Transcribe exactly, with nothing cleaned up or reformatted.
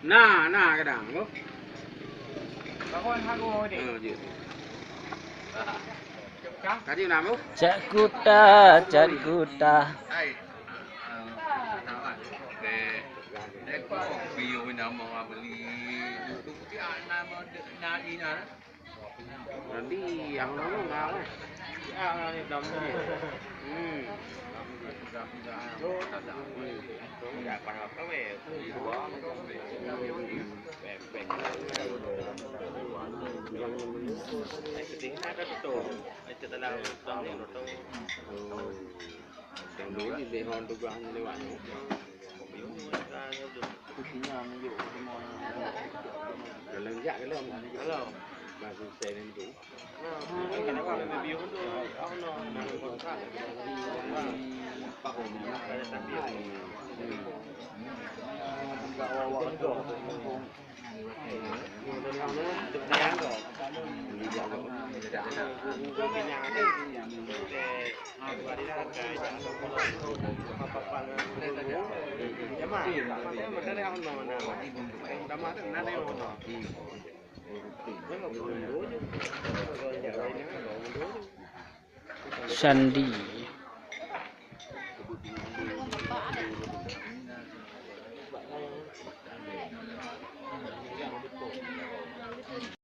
Nah, nah, kadang, Bu. Oh, jeuet. Ka jeuet na, Bu? Cak Kuta, Cak Kuta. Jadi, yang mana, mana? Hmm. Sandi.